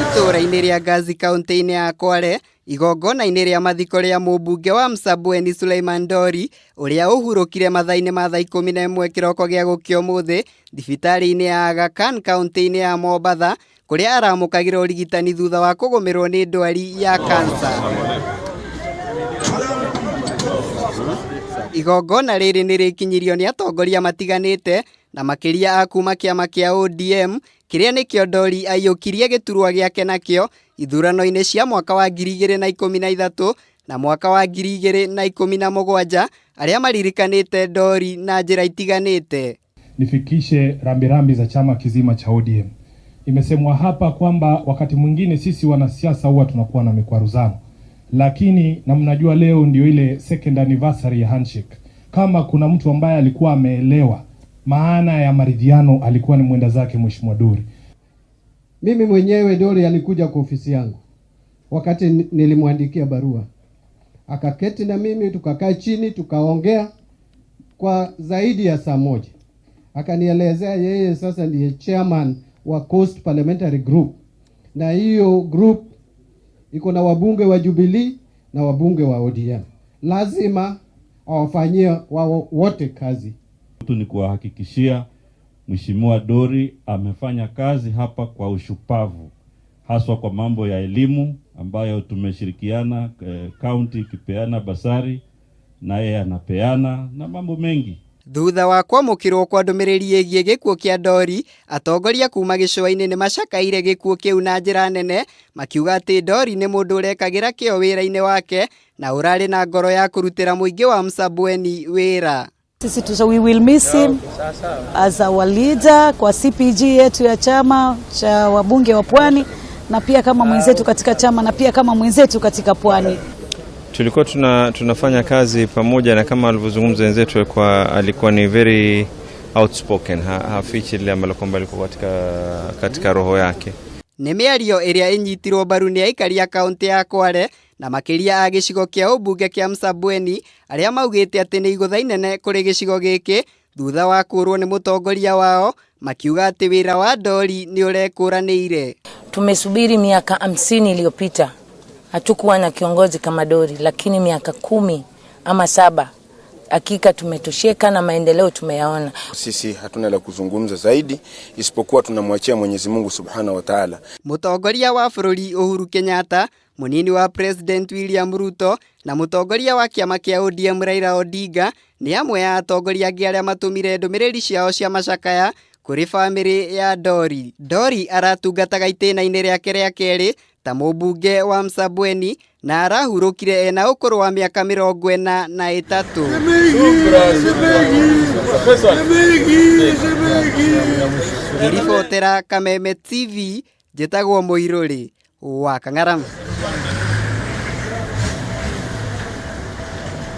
Itũũra-inĩ rĩa Ngazi kaunti-inĩ ya Kwale, igongona-inĩ rĩa mathiko rĩa mũmbunge wa Msambweni Suleiman Dori ũrĩa ũhurũkire mathaa-inĩ ma thaa 11 kĩroko gĩa gũkĩa ũmũthĩ thibitarĩ-inĩ ya Aga Khan kaunti-inĩ ya Mombatha kũrĩa aramũkagĩra ũrigitani thutha wa kũgũmĩrwo nĩ ndwari ya kansa. Igongona rĩrĩ nĩ rĩkinyirio nĩ atongoria matiganĩte na makĩria a kuma kĩama kĩa ODM kĩrĩa nĩkĩo Ndori aiyũkirie gĩturwa gĩake nakĩo ithurano-inĩ cia mwaka wa 2013 na mwaka wa 2017 arĩa maririkanĩte Ndori na njĩra itiganĩte. Nifikishe rambirambi za chama kizima cha ODM. Imesemwa hapa kwamba wakati mwingine sisi wanasiasa huwa tunakuwa na mikwaruzano, lakini na mnajua leo ndio ile second anniversary ya handshake. Kama kuna mtu ambaye alikuwa ameelewa maana ya maridhiano alikuwa ni mwenda zake Mheshimiwa Dori. Mimi mwenyewe Dori alikuja kwa ofisi yangu wakati nilimwandikia barua, akaketi na mimi, tukakaa chini, tukaongea kwa zaidi ya saa moja. Akanielezea yeye sasa ndiye chairman wa Coast Parliamentary Group, na hiyo group iko na wabunge wa Jubilee na wabunge wa ODM, lazima awafanyie wao wote kazi. Tu ni kuwahakikishia Mheshimiwa Dori amefanya kazi hapa kwa ushupavu, haswa kwa mambo ya elimu ambayo tumeshirikiana, county ikipeana basari na yeye anapeana na mambo mengi. Thutha wa kwamũkĩrwo kwa ndũmĩrĩri ĩgiĩ gĩkuũ kĩa Ndori, atongoria kuma gĩcũa-inĩ nĩ macakaire gĩkuũ kĩu na njĩra nene, makiuga atĩ Ndori nĩ mũndũ ũrekagĩra kĩo wĩra-inĩ wake na ũrarĩ na ngoro ya kũrutĩra mũingĩ wa Msambweni wĩra. Sisi tu, we will miss him as our leader kwa CPG yetu ya chama cha wabunge wa Pwani na pia kama mwenzetu katika chama na pia kama mwenzetu katika Pwani. Tulikuwa tunafanya kazi pamoja na kama alivyozungumza wenzetu, alikuwa ni very outspoken, hafichi lile ambalo kwamba liko katika roho yake. Nĩ mĩario ĩrĩa ĩnyitirwo mbaru nĩ aikari a kaunti ya Kwale na makĩria a gĩcigo kĩa ũmbunge kĩa Msambweni arĩa maugĩte atĩ nĩ igũtha inene kũrĩ gĩcigo gĩkĩ thutha wa kũrwo nĩ mũtongoria wao, makiuga atĩ wĩra wa Ndori nĩ ũrekũranĩire. Tumesubiri miaka 50 iliyopita, hatukuwa na kiongozi kama Dori, lakini miaka 10 ama 7 hakika tumetosheka na maendeleo tumeyaona. Sisi hatuna la kuzungumza zaidi isipokuwa tunamwachia Mwenyezi Mungu Subhanahu wa Ta'ala. Mũtongoria wa bũrũri Uhuru Kenyatta, mũnini wa President William Ruto na mũtongoria wa kĩama kĩa ODM Raila Odinga nĩ amwe a atongoria angĩ arĩa matũmire ndũmĩrĩri ciao cia macakaya kũrĩ bamĩrĩ ya Ndori. Ndori aratungataga itĩna-inĩ rĩake rĩa kerĩ ta mũmbunge wa Msambweni na arahurũkire ena ũkũrũ wa mĩaka 43. Ngĩribotera Kameme TV, njĩtagwo Mũirũrĩ wa Kang'aram.